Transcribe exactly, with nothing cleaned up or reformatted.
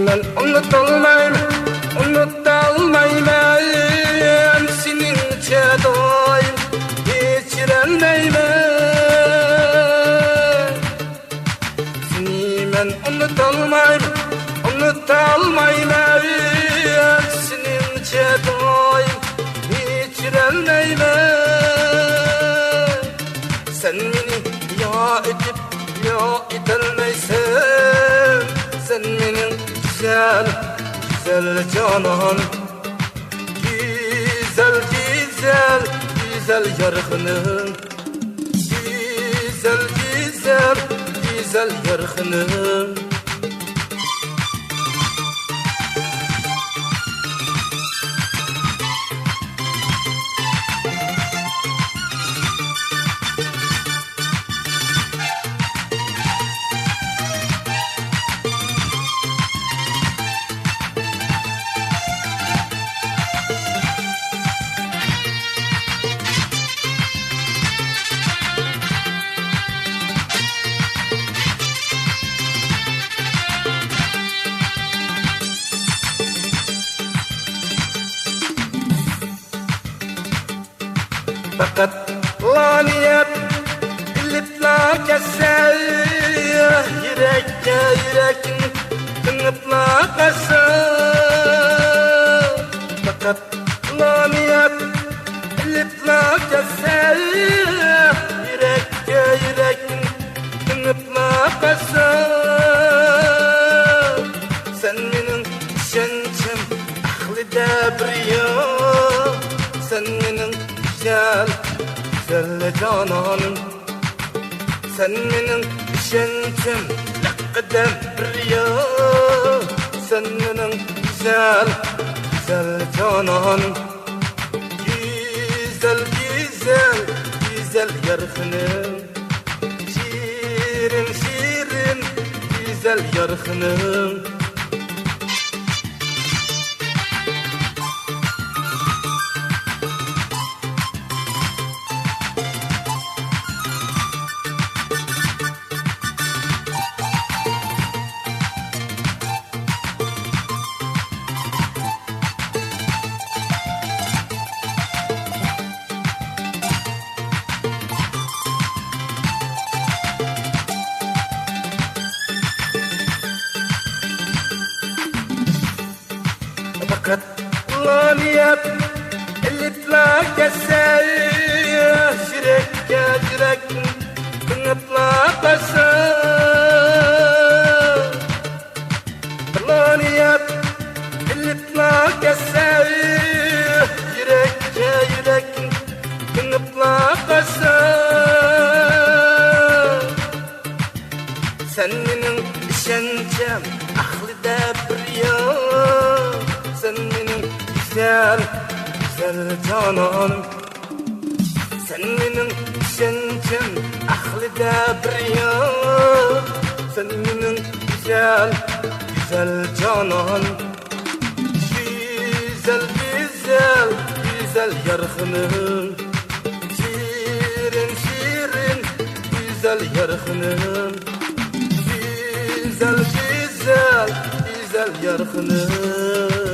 مەن ئۇنتۇلمايمەن، ئۇنتۇلمايمەن سېنىڭچە دائىم كەچۈرەلمەيمەن. سېنى مەن ئۇنتۇلمايمەن، ئۇنتۇلمايمەن سېنىڭچە دائىم كەچۈرەلمەيمەن. سەن مېنى يا ئېتىپ، يا ئېتەلمەيسەن. سەن مېنىڭ گۈزەل، گۈزەل جانان. گۈزەل، گۈزەل، گۈزەل يارخىنىم. گۈزەل، گۈزەل، گۈزەل يارخىنىم. پەقەت لانىيەت ئېلىپلا كەتسە، يۈرەككە يۈرەكنى تېڭىپلا قالسا. پەقەت لانىيەت ئېلىپلا كەتسە، يۈرەككە يۈرەكنى تېڭىپلا قالسا. سەن مېنىڭ ئىشەنچىم ئەقلىدە بىر يوق. سەن مېنىڭ گۈزەل، گۈزەل جانانىم. سەن مېنىڭ ئىشەنچىم لەققىدە بىر يوق. سەن مېنىڭ گۈزەل، گۈزەل جانانىم. گۈزەل، گۈزەل، گۈزەل يارخىنىم. شېرىن، شېرىن، گۈزەل يارخىنىم. پەقەت لانىيەت ئېلىپلا كەتسە، يۈرەككە يۈرەك تېڭىپلا قالسا. لانىيەت ئېلىپلا كەتسە، يۈرەككە يۈرەك تېڭىپلا قالسا. سەن مېنىڭ ئىشەنچىم ئەقلىدە بىر يوق. سەن مېنىڭ گۈزەل، گۈزەل جانانىم. سەن مېنىڭ ئىشەنچىم ئەقلىدە بىر يوق. سەن مېنىڭ گۈزەل، گۈزەل جانانىم. گۈزەل، گۈزەل، گۈزەل يارخىنىم. شېرىن، شېرىن، گۈزەل يارخىنىم. گۈزەل، گۈزەل، گۈزەل يارخىنىم.